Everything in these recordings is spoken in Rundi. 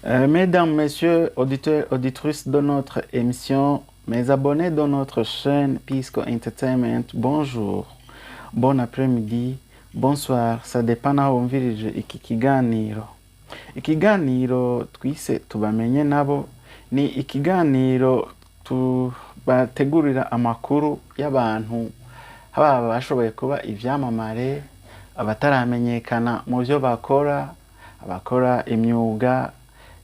Mesdames, messieurs, auditeurs, auditrices de notre émission, mes abonnés de notre chaîne Pisco Entertainment, bonjour, bon après-midi, bonsoir, ça dépend aho wumvirije iki kiganiro. Ikiganiro twise Tubamenye Nabo ni ikiganiro tubategurira amakuru y'abantu, haba bashoboye kuba ivyamamare, abataramenyekana mu byo bakora, abakora imyuga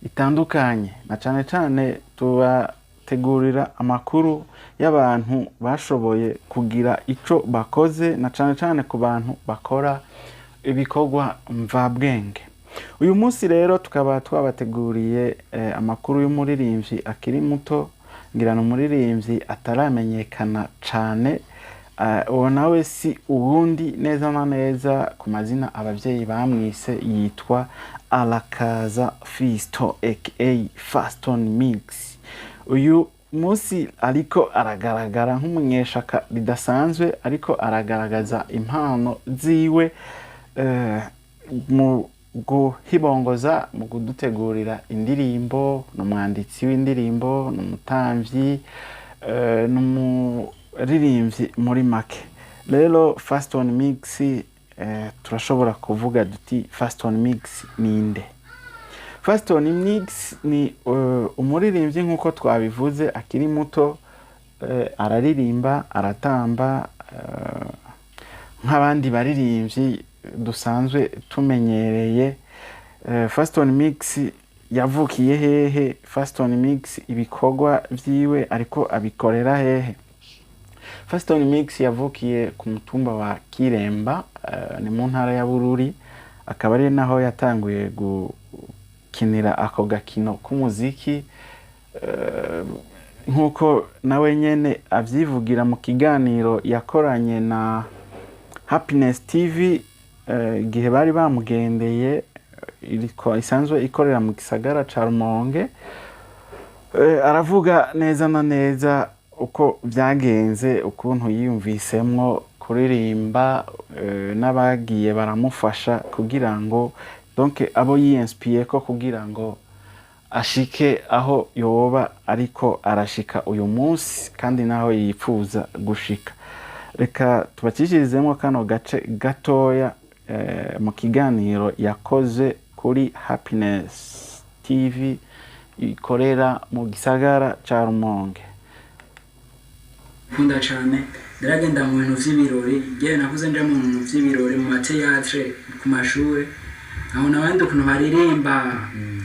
itandukanye, na cane cane tubategurira amakuru y'abantu bashoboye kugira ico bakoze, na cane cane ku bantu bakora ibikorwa mvabwenge. Uyu munsi rero tukaba twabateguriye amakuru y'umuririmbyi akiri muto, ngira ni umuririmbyi ataramenyekana cane. Uwo nawe si uwundi, neza na neza ku mazina abavyeyi bamwise yitwa Arakaza Fisto aka Faston Mix. Uyu munsi ariko aragaragara nk'umunyeshaka ridasanzwe, ariko aragaragaza impano ziwe mu guhibongoza, mu kudutegurira indirimbo. Ni umwanditsi w'indirimbo, ni umutamvyi, ni umuririmbyi muri make. Rero Faston Mix, turashobora kuvuga duti: Faston Mix ninde? Faston Mix ni umuririmbyi nk'uko twabivuze akiri muto, araririmba, aratamba, nk'abandi baririmbyi dusanzwe tumenyereye. Faston Mix yavukiye hehe? Faston Mix ibikorwa vyiwe ariko abikorera hehe? Faston Mix yavukiye ku mutumba wa Kiremba, ni mu ntara ya Bururi, akaba ari naho yatanguye gukinira ako gakino k'umuziki, nk'uko nawe nyene avyivugira mu kiganiro yakoranye na Happiness TV, igihe bari bamugendeye, isanzwe ikorera mu gisagara ca Rumonge. Aravuga neza na neza uko vyagenze, ukuntu yiyumvisemwo kuririmba, n'abagiye baramufasha kugira ngo, donc abo yiyinspiye ko kugira ngo ashike aho yoba ariko arashika uyu munsi, kandi naho yipfuza gushika. Reka tubacishirizemo kano gace gatoya mu kiganiro yakoze kuri Happiness TV ikorera mu gisagara ca Rumonge. Nkunda cyane, ndaragenda mu bintu vy'ibirori. Igihe nakuze nja mu bintu vy'ibirori, mu ma théâtre, ku mashure, nkabona abandi ukuntu baririmba,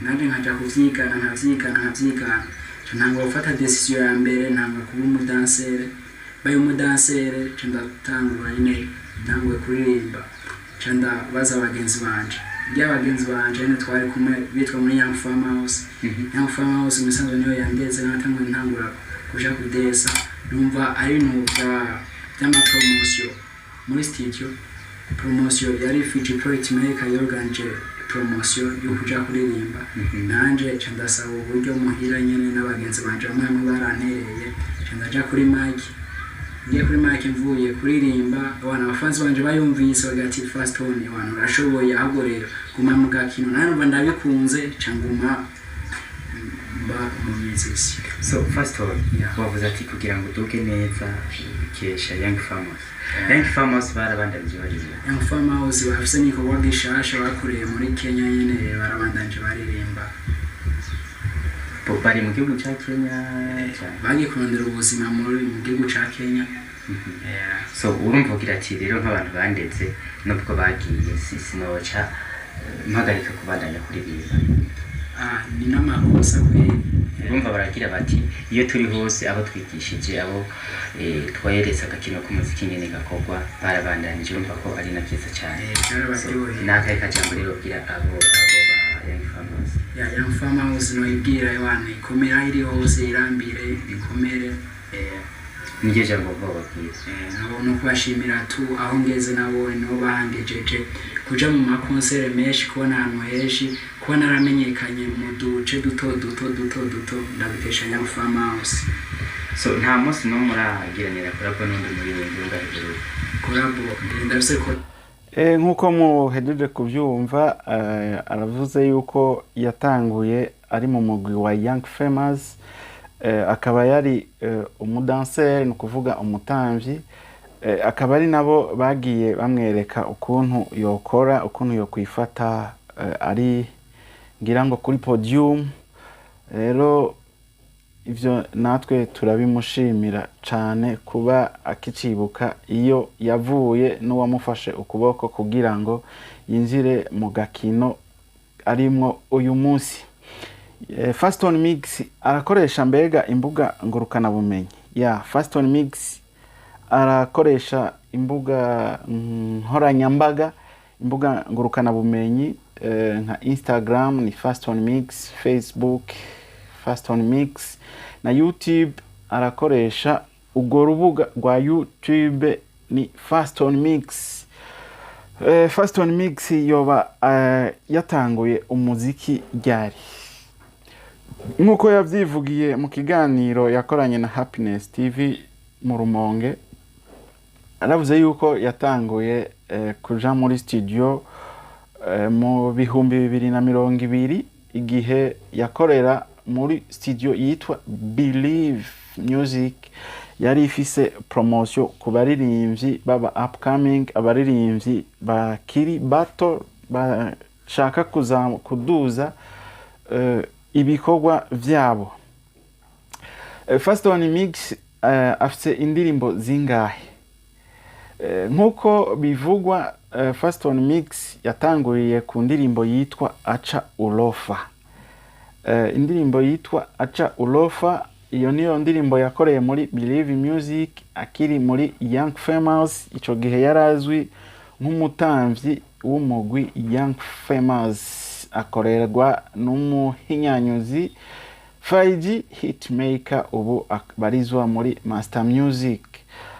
nanje nkaja kuvyigana, nkavyigana, nkavyigana. Nca ntangura gufata décision ya mbere, ntangura kuba umu danseur. Baye umu danseur, nca ndatangura nyine, ntanguye kuririmba, nca ndabaza bagenzi banje. Rya bagenzi banje nyine twari kumwe bitwa muri Young Farm House. Young Farm House mu bisanzwe niyo yandeze. Natanguye ntangura kuja kudesa, numva ari ibintu vy'ama promotion muri studio. Promotion yari Fiji Project Maker, yorganije promotion yo kuja kuririmba. Nanje nca ndasaba uburyo muhira nyene, n'abagenzi banje bamwe bamwe barantereye, nca ndaja kuri mic. Ngiye kuri mic mvuye kuririmba, abana abafanzi banje bayumvise bagira ati: "Faston, abantu urashoboye, ahubwo rero guma mu gakino." Nawe numva ndabikunze, nca nguma mba mu muziki. So Faston, wavuze ati kugira ngo uduge neza bikesha Young Farmers. Young Farmers barabandanije baririmba? Young Farmers bafise n'igikorwa gishasha bakoreye muri Kenya nyene, barabandanje baririmba. Bari mu gihugu ca Kenya cyane? Bagiye kurondera ubuzima mu gihugu ca Kenya. Yeah. So urumva ugira ati rero nk'abantu bandetse, nubwo bagiye, si sinoca mpagarika kubandanya kuririmba. Ah, ni n'amakosa kweli. Urumva baragira bati iyo turi hose, abo twigishije, abo tweretse agakino k'umuziki ingene gakorwa, barabandanije. Urumva ko ari na byiza cyane. Byarabaryoheye. So, ni akahe kajambo rero ubwira abo ba Young Farmers? Ya Young Farmers noyibwira: wana ikomera, iri hose irambire, ikomere. Niryo jambo bababwira? Nabo no kubashimira tu. Aho ngeze nabo nibo bahangejeje, kuja mu ma concert menshi, kubona ahantu henshi, kuba naramenyekanye mu duce duto duto duto duto, ndabikesha Young Farmers. So nta munsi n'umwe uragiranira collabo n'undi muririmbyi w'ungahegereye? Collabo, ndafise ko Nk'uko muhejeje kubyumva, aravuze yuko yatanguye ari mu mugwi wa Young Famous, akaba yari umudanseri, ni ukuvuga umutamvyi, akaba ari nabo bagiye bamwereka ukuntu yokora, ukuntu yokwifata ari ngira ngo kuri podium. Rero ivyo natwe turabimushimira cane kuba akicibuka iyo yavuye n'uwamufashe ukuboko kugira ngo yinjire mu gakino arimwo uyu munsi. Faston Mix arakoresha mbega imbuga ngurukanabumenyi? Ya, Faston Mix arakoresha imbuga nkoranyambaga, imbuga ngurukanabumenyi, nka Instagram ni Faston Mix, Facebook Faston Mix, na YouTube arakoresha urwo rubuga rwa YouTube ni Faston Mix. Faston Mix yoba yatanguye umuziki ryari? Nk'uko yavyivugiye mu kiganiro yakoranye na Happiness TV mu Rumonge, aravuze yuko yatanguye kuja muri studio mu 2020, igihe yakorera muri studio yitwa Believe Music, yari ifise promotion ku baririmbyi baba upcoming, abaririmbyi bakiri bato bashaka kuduza ibikorwa vyabo. Faston Mix afise indirimbo zingahe? Nk'uko bivugwa, Faston Mix yatanguriye ku ndirimbo yitwa Aca Ulofa. Indirimbo yitwa Aca Ulofa, iyo niyo ndirimbo yakoreye muri Believe Music akiri muri Young Famous. Ico gihe yarazwi nk'umutamvyi w'umugwi Young Famous, akorerwa n'umuhinyanyuzi 5G Hitmaker, ubu abarizwa muri Master Music.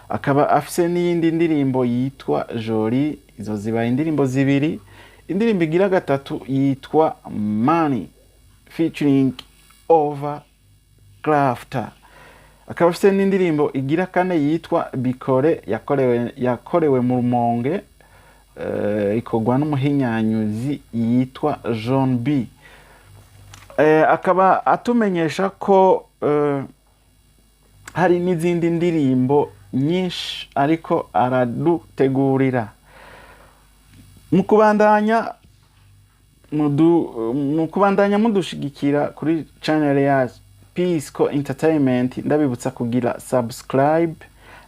Akaba afise n'iyindi ndirimbo yitwa Jolie. Izo zibaye indirimbo zibiri. Indirimbo igira gatatu yitwa Money featuring Overcraft. Akaba afise n'indirimbo igira kane yitwa Bikore, yakorewe mu Rumonge, ikorwa n'umuhinyanyuzi yitwa John B. Akaba atumenyesha ko hari n'izindi ndirimbo nyinshi ariko aradutegurira. Mu kubandanya mudushigikira kuri channel ya Peace Co Entertainment, ndabibutsa kugira subscribe,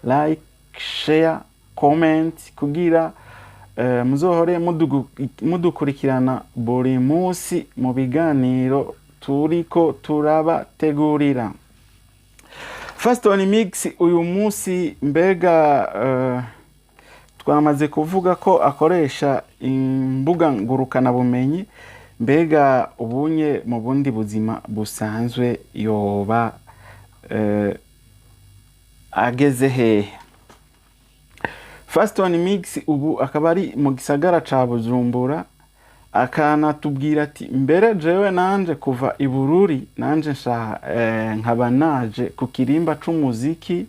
like, share, comment kugira muzohore mudukurikirana buri munsi mu biganiro turiko turabategurira. Faston Mix uyu munsi mbega, twamaze kuvuga ko akoresha imbuga ngurukanabumenyi, mbega ubunye mu bundi buzima busanzwe yoba ageze hehe? Faston Mix ubu akaba ari mu gisagara ca Bujumbura, akanatubwira ati mbere jewe nanje kuva i Bururi nanje nkaba naje ku kirimba c'umuziki,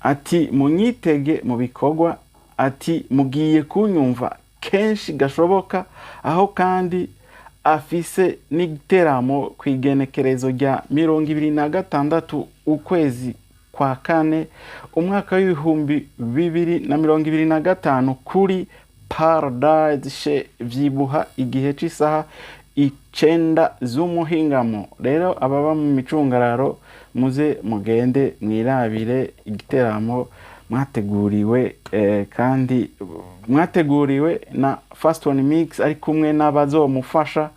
ati munyitege mu bikorwa, ati mugiye kunyumva kenshi gashoboka, aho kandi afise n'igiteramo kw'igenekerezo rya 26 ukwezi kwa kane umwaka w'2025 kuri Paradise Chez Vyibuha, igihe c'isaha 9 z'umuhingamo. Rero ababa mu micungararo muze mugende mwirabire igiteramo mwateguriwe, kandi mwateguriwe na Faston Mix ari kumwe n'abazomufasha,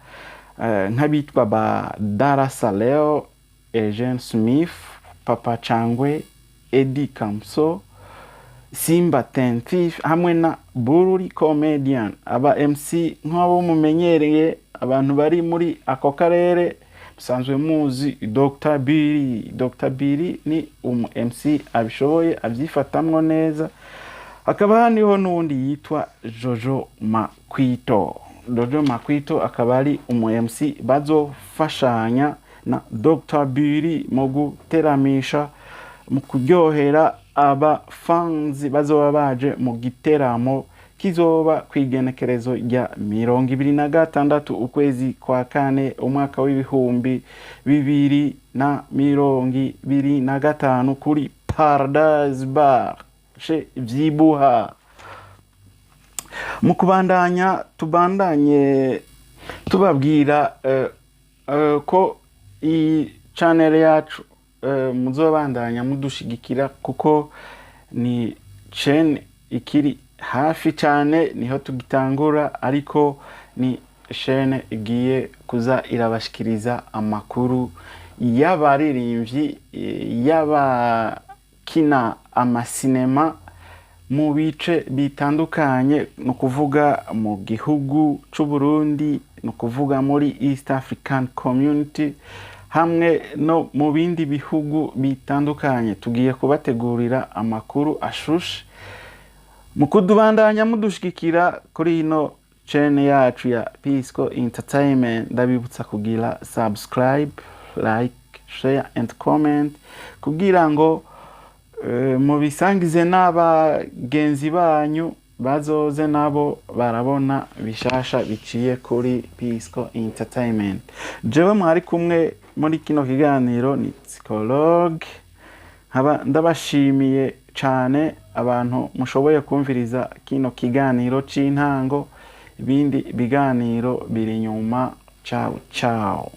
nk'abitwa ba Darasa Leo, Eugene Smith, Papa Changwe, Eddie Kamso, Simba Tentif hamwe na Bururi Comedian. Aba MC nk'abo mumenyereye, abantu bari muri ako karere musanzwe muzi Dr Billy. Dr Billy ni umu MC abishoboye, abyifatamwo neza. Hakaba haniho n'uwundi yitwa Jojo Makwito. Jojo Makwito akaba ari umu MC bazofashanya na Dr Billy mu guteramisha, mu kuryohera abafanzi bazoba baje mu giteramo. Kizoba ku igenekerezo rya 26 ukwezi kwa kane umwaka w'2025 kuri Paradise Bar chez Vyibuha. Mu kubandanya, tubandanye tubabwira ko iyi channel yacu muzobandanya mudushigikira, kuko ni chaîne ikiri hafi cyane, niho tugitangura, ariko ni chaîne igiye kuza irabashikiriza amakuru y'abaririmbyi, y'abakina amasinema mu bice bitandukanye, ni ukuvuga mu gihugu c'u Burundi, ni ukuvuga muri East African Community hamwe no mu bindi bihugu bitandukanye. Tugiye kubategurira amakuru ashushe. Mu kudubandanya mudushigikira kuri ino chaîne yacu ya Pisco Entertainment, ndabibutsa kugira subscribe, like, share and comment kugira ngo mubisangize n'abagenzi banyu, bazoze nabo barabona bishasha biciye kuri Pisco Entertainment. Jewe mwari kumwe muri kino kiganiro ni psychologue, nkaba ndabashimiye cane abantu mushoboye kumviriza kino kiganiro c'intango. Ibindi biganiro biri inyuma. Ciao ciao.